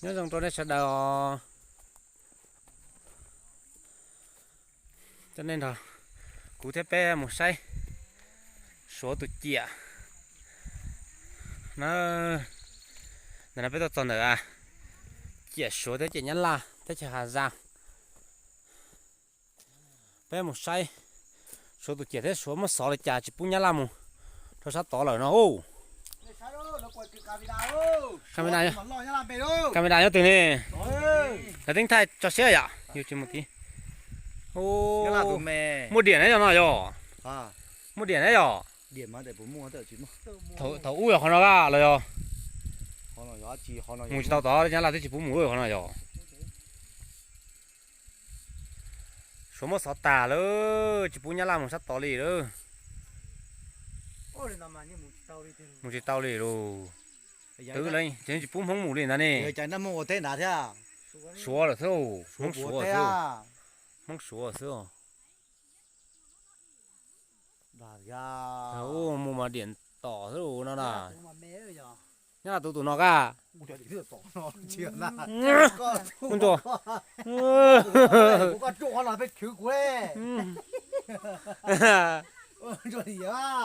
Nyob zoo rau nej sawv daws os. Coj nej nrog kuv thiab peb mus saib Suav tus ciam na. Ntawm no peb tuaj txog ntawm ciam Suav thiab ciam Nyab Laj teb chaws Has Zaj. Peb mus saib Suav tus ciam thiab Suav muab xov li cas tsis pub Nyab Laj mus rau sab tod lawm no. Camera nyob twg ne? Lawv teeb thaij tso siab yom, yus tsis mus tid. Muaj diam na yog no yog? Muaj diam na yog? Thaum ub yog qhov no los yog? Mus tsis tau tod, Nyab Laj twb tsis pub mus lawm qhov no yog? Suav muab xov tag lawm, tsis pub Nyab Laj mus sab tod li lawm. Mus tsis tau li lauj. Twb lawv tsis pub Hmoob mus li ntag ne. Suav lawm xwb, Hmoob Suav xwb. Hmoob Suav xwb. Mus mas diam tom xwb no na. Nyab Laj tus tus no ka.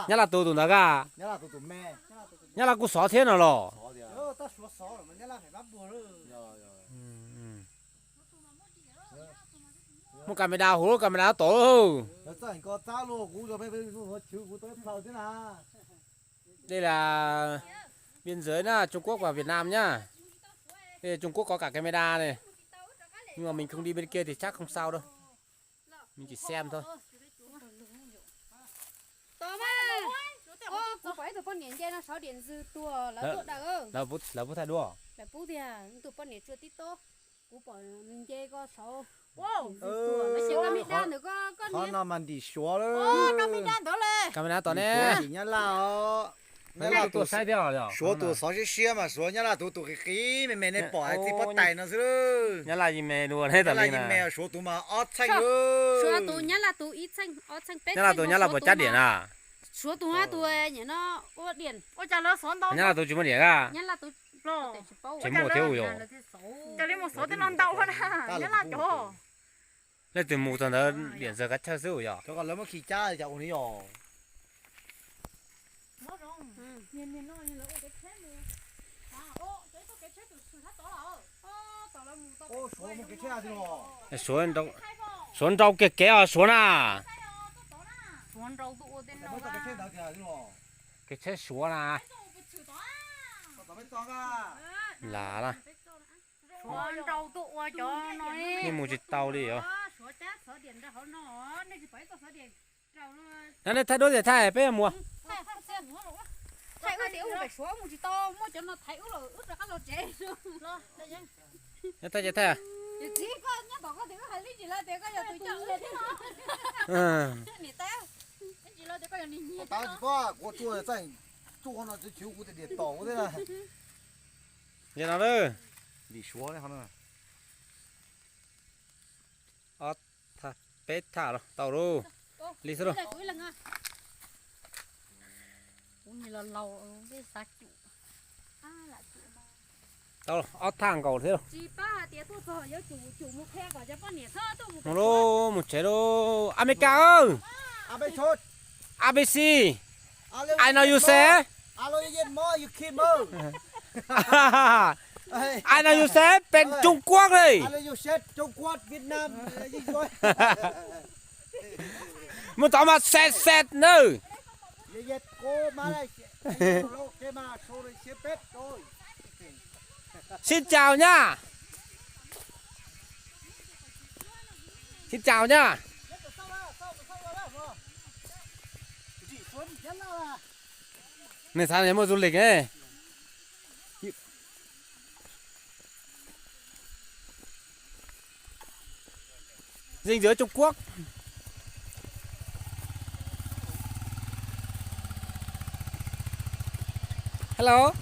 Nyab Laj tus tus ntawd ka. Nyab Laj kuj xov thiab no los? Muaj camera huv, camera tom. Đây là biên giới na, Trung Quốc và Việt Nam nhá. Đây là Trung Quốc có cả camera này. Nhưng mà mình không đi bên kia thì chắc không sao đâu. Mình chỉ xem thôi. Tos mas, kuv pom ib tug poj niam nce no sov diam ntxwg tuag, lawv tuaj daws. Lawv pub thaij duab. Lawv pub tiag, tus poj niam tsuas tib tob. Kuv pom nws nce ko saud. Qhov no mas ntim Suav lawm. Camera tom ne. Ntim Nyab Laj os. Suav tus xov siab siab mas Suav, Nyab Laj tus tus qis qis me me nej pom txij pob tais no xwb. Nyab Laj yeej me dua ne, Nyab Laj yeej me, Suav tus mas ob txheej. Suav tus Nyab Laj tus ib txheej, ob txheej, peb txheej. Nyab Laj tus Nyab Laj puas cab diam na? Suav tus hab tus nyam no ua diam. Nyab Laj tus tsis muaj diam ka? Nyab Laj tus tsis muaj thiab yog. Leej twg mus txog ntawd diam txawg kab chawj xwb yog. Suav nrau kiag kev os Suav na. Kev tsheb Suav na. Lam na. Yeej mus tsis tau li os. Nej thaij duab tias thaij peb mus. Thaij ub tias ub pem Suav mus tsis tau, muab cov no thaiv ub lawm wb rov qab los tsev. Thaij ces thaij. Kuv tsuj no tsuj kuv tias diam tom kuv thiab na. Yog no lawm. Ntim Suav no. Ob thaj peb thaj los tau lauj. Li xwb lauj. Tau ob thaj nkaus thiab lauj. Mus lauj, mus tsev lauj. Amelikas, A B C. I know you say. I know you say เป็น Trung Quốc li. Mus tod mas set set nawb. Xin chào nha. Xin chào nha. Nws xav muaj du lịch ne. Dinh dưỡng Trung Quốc. Hello.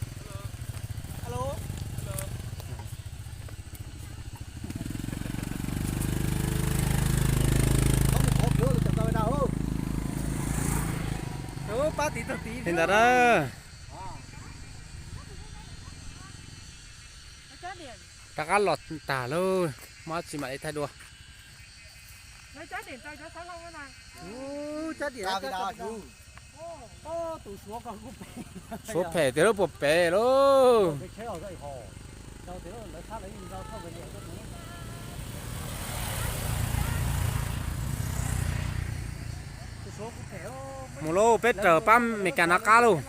Pab tiv tag tiv ntawd na. Rov qab los tag lauj, muaj dab tsi mam li thaij dua. Suav phem tiag lauj, puas pem lauj. Mus lauj, peb raws pab Meskas nov qab lauj.